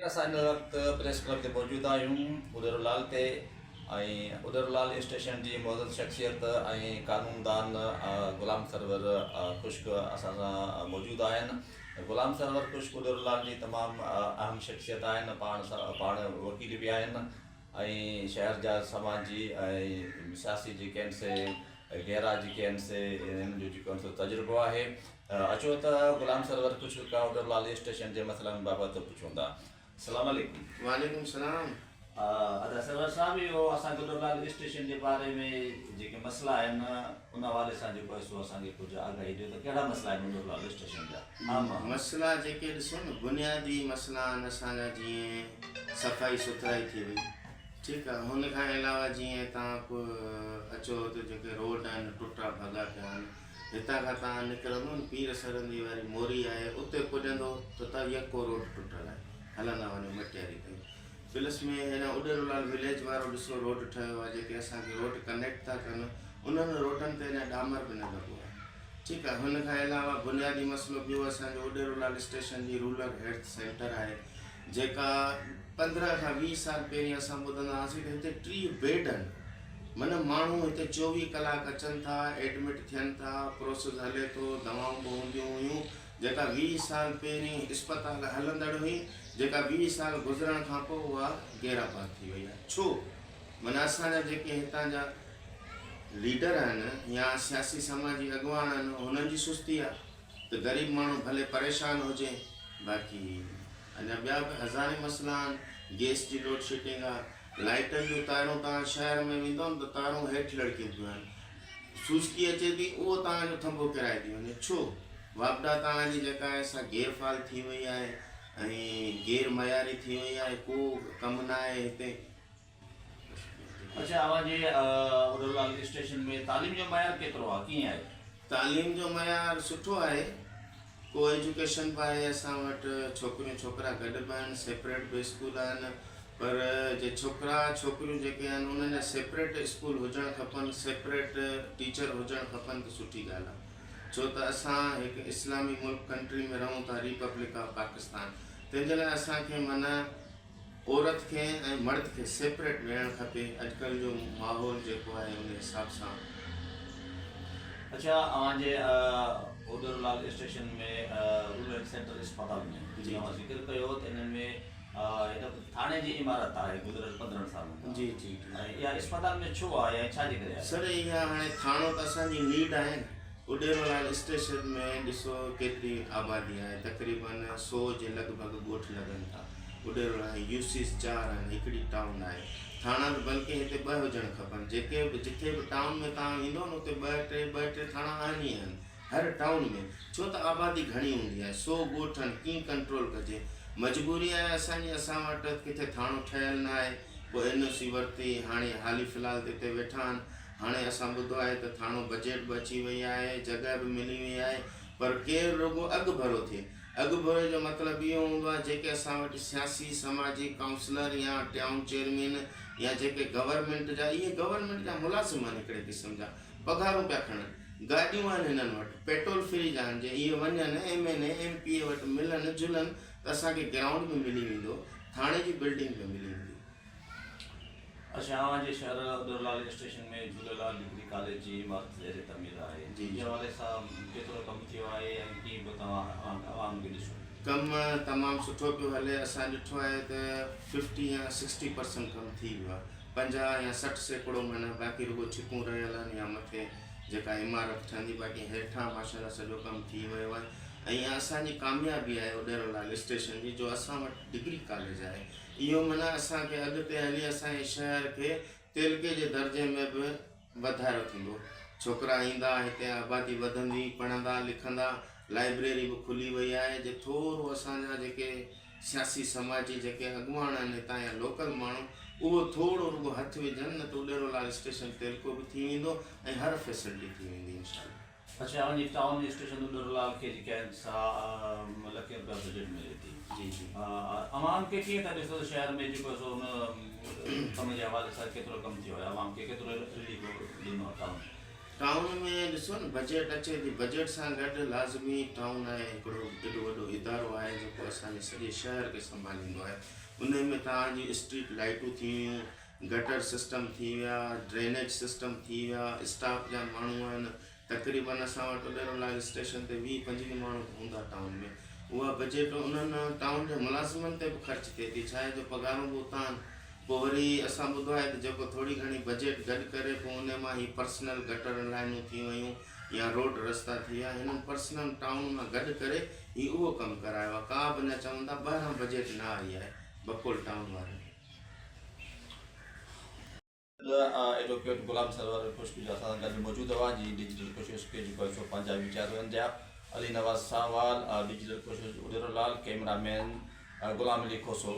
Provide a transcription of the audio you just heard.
اسان هن وقت پريس ڪلب تي موجود آهيون اڏيرو لال تي ۽ اڏيرو لال اسٽيشن جي معزز شخصيت ۽ قانوندان غلام سرور خشڪ اسان سان موجود آهن غلام سرور خشڪ اڏيرو لال جي تمام اهم شخصيت آهن پاڻ پاڻ وڪيل به آهن ۽ شهر جا سماجي ۽ سياسي جيڪي آهن سي غيرا جيڪي آهن سي انهن جو جيڪو آهي سو تجربو آهي اچو ته غلام سرور ڪجهه ڪائوڊر لالي اسٽيشن جي مسئلن بابت پڇون ٿا. السلام عليڪم. وعليڪم السلام. ادا سرور صاحب اهو اسان ڪائوڊر لالي اسٽيشن جي باري ۾ جيڪي مسئلا آهن ان حوالي سان جيڪو آهي سو اسان کي ڪجهه آگاهي ڏيو ته ڪهڙا مسئلا آهن ڪائوڊر لالي اسٽيشن جا عام عام. مسئلا جيڪي ڏسو نه بنيادي مسئلا آهن اسان جا جيئن صفائي سٿرائي ٿي وئي ٺيڪ آهي هن کان علاوه جيئن تان اچو ته جيڪي روڊ آهن ٽٽا ڀڳا پيا آهن هتان کان توهان نڪرندو نه پير سرندي واري موري آهي اتي پڄندو ته ته يڪو روڊ ٽٽل آهي هلندا وڃو مٽياري تائين پلس ۾ هن اڏيرو لال وليج وارو ڏسو روڊ ٺهيو آهي جيڪي اسان کي روڊ ڪنيڪٽ ٿا ڪن انهن روڊن تي اڃا ڏامر به نه لڳو آهي ٺيڪ آهي هن کان علاوه بنيادي مسئلو ٻيو اسان جو اڏيرو لال اسٽيشن جي رورل هيلٿ سينٽر آهي جيڪا 15 کان 20 سال پهرين اسان ٻڌندا هئاسين ته هتي 30 بيڊ آهن معنيٰ ماڻهو هتي 24 ڪلاڪ اچن ٿا ايڊمٽ ٿين ٿا پروسز هلي ٿو دوائون به هونديون هيون جيڪا 20 سال پهرين اسپتال هلندڙ هئي جيڪا 20 سال گذرڻ کان پوء اها غير آباد ٿي وئي آهي ڇو معنيٰ اسان جا جيڪي هتان جا ليڊر آهن يا سياسي سماجي اڳواڻ آهن هنن جي سستي آهي ته غريب ماڻهو ڀلي پريشان هجي باقي اڃا ٻيا به هزارين مسئلا آهن گيس جي لوڊ شيڊنگ آ لائيٽن جون تارون توهان شهر ۾ ويندو نه ته تارون هيٺ لڙڪيون پيون آهن سوسڪي اچي ٿي اهو توهان جو ٿنڀو ڪيرائي ٿي وڃي ڇو واپڊا توهان جي جيڪا آهي سا غير فعال ٿي وئي آهي ۽ غير معياري ٿي وئي آهي ڪو ڪم نه آهي هتي. اڇا اوهان جي اڏولال اسٽيشن ۾ تعليم جو معيار ڪيترو آهي ڪيئن آهي؟ تعليم جو معيار سٺو آهي ڪو ايجوڪيشن به آهي اسان وٽ ڇوڪريون ڇوڪرا گڏ به آهن سيپريٽ به اسڪول آهن پر جي ڇوڪرا ڇوڪريون جيڪي آهن انهن جا سيپريٽ اسڪول هجڻ کپن سيپريٽ ٽيچر هجڻ کپن ته سٺي ڳالهه آهي ڇو ته اسان هڪ اسلامي ملڪ ڪنٽري ۾ رهون ٿا ريپبلڪ آف پاڪستان تنهن جي لاء اسان کي معنيٰ عورت کي ۽ مرد کي سيپريٽ ويهڻ کپي اڄڪلهه جو ماحول جيڪو آهي ان حساب سان. اڇا اوهان جي اوڏر لال اسٽيشن ۾ رورل هيلٿ سينٽر اسپتال ۾ جيئن اوهان ذڪر ڪيو ته انهن ۾ هن وقت ٿاڻي جي عمارت آهي گذريل 15 سالن کان جي جي ۽ اها اسپتال ۾ ڇو آهي ۽ ڇا جي ڪري آهي؟ سر اها هاڻي ٿاڻو ته اسان جي نيڊ آهي نه اڏيرو لال اسٽيشن ۾ ڏسو ڪيتري آبادي آهي تقريبن 100 جي لڳ ڀڳ ڳوٺ لڳن ٿا اڏيرو لال ۽ يوسيز چار آهن هڪڙي ٽائون آهي ٿاڻا ته بلڪه هتي ٻه هجڻ کپن جيڪي به جٿي به ٽائون ۾ توهان ويندو نه اتي ٻه ٽي ٻه ٽي ٿاڻا آهن ئي آهن هر ٽائون ۾ ڇو ته آبادي گهڻي هوندي آهي 100 ڳوٺ آهن ڪيئن ڪنٽرول ڪجي مجبوري آهي اسان جي اسان وٽ ڪٿي ٿاڻو ٺهيل نه آهي پوء اين او سي ورتي هاڻي حالي في الحال ته هتي ويٺا آهن هاڻي اسان ٻڌو آهي ته ٿاڻو بجيٽ به اچي وئي آهي، جڳهه به ملي وئي آهي پر ڪير رڳو اڳڀرو ٿئي. اڳڀري جو مطلب اهو هوندو آهي جيڪي اسان وٽ سياسي، سماجي ڪائونسلر يا ٽائون چيئرمين يا جيڪي گورنمينٽ جا اهي گورنمينٽ جا ملازم آهن هڪڙي قسم جا پگهارون پيا کڻن گاڏيون آهن هنن وٽ پيٽرول فريج آهن جي اهي وڃن M N A M P A وٽ ملن جلن ته اسان کي گرائونڊ به ملي ويندو ٿاڻي جي بلڊنگ به ملي ويندي. اڇا اوهان جي شهر ڏورلالي اسٽيشن ۾ جهوليلال ڊگري ڪاليج جي عمارت زير تعمير آهي جي جي حوالي سان ڪيترو ڪم ٿيو آهي ۽ ڪيئن پيو توهان عوام کي ڏسو. ڪم تمام سٺو پيو هلي اسان ڏٺو آهي ته ففٽي يا سڪسٽي پرسنٽ ڪم ٿي ويو آهي 50 يا 60% معنيٰ باقي رڳو ڇتون رهيل آهن يا مٿي جيڪا عمارت ٺهندي باقي هيٺان ماشاءالله سڄو ڪم ٿي ويو آهي ۽ اها اسان جي ڪاميابي آهي اڏيرولال اسٽيشن جي جو اسان وٽ ڊگري ڪاليج آهي اهو معنيٰ اسان کي اڳتي هلي اسان جي شهر کي تعلقي جي درجي ۾ به وڌارو ٿيندو. ڇوڪرا ايندا، هتي آبادي وڌندي، پڙهندا لکندا، لائبريري به کلي وئي آهي، جي ٿورو اسان جا جيڪي سياسي سماجي جيڪي اڳواڻ آهن هتان جا لوڪل ماڻهو اهو ٿورو رڳو هٿ وجهن نه ته اڏيرو لال اسٽيشن تعلقو به ٿي ويندو ۽ هر فيسلٽي ٿي ويندي انشاء الله. اڇا اوهان جي ٽائون اسٽيشن اڏرلال کي جيڪا آهن سا لکين روپيا بجيٽ ملي ٿي جي جي عوام کي ڪيئن ٿا ڏسو ته شهر ۾ جيڪو سو ان ڪم جي حوالي سان ڪيترو ڪم ٿيو آهي عوام کي ڪيترو رليف ڏنو آهي ٽائون. ٽائون ۾ ڏسو نه بجيٽ اچي ٿي بجيٽ سان گڏ لازمي ٽائون آهي هڪڙو ايڏو وڏو ادارو آهي جيڪو اسان جي سڄي شهر کي سنڀاليندو آهي انهي ۾ توهان جي اسٽريٽ لائيٽون ٿي ويون گٽر سسٽم ٿي ويا ڊرينيج سسٽم ٿي ويا اسٽاف جا ماڻهو آهن تقريبن اسان وٽ اڏيرو لال اسٽيشن تي 20 25 ماڻهو ته هوندا ٽائون ۾ اها بجيٽ انهن ٽائون جي ملازمن تي به خرچ ٿئي ٿي ڇا آهي جو پگهارون به اتان آهن پوء وري اسان ٻڌو آهي ته جيڪو ٿوري گهڻي بجيٽ گڏ ڪري پوء انهي مان هي پرسنل گٽر لائنون ٿي ويون يا روڊ رستا ٿي ويا هنن پرسنل ٽائون مان گڏ ڪري هي اهو ڪم ڪرايو آهي ڪا به نه چون ٿا ٻاهران بجيٽ نه آئي آهي بقول ٽائون وارن. ايڊووڪيٽ غلام سرور خشڪ جو اسان سان گڏ موجود هئا جي ڊجيٽل ڪوشش کي جيڪو آهي سو پنهنجا ويچار ونڊيا علي نواز ساهوال ڊجيٽل ڪوشش اڏيرو لال ڪئميرا مين غلام علي کوسو.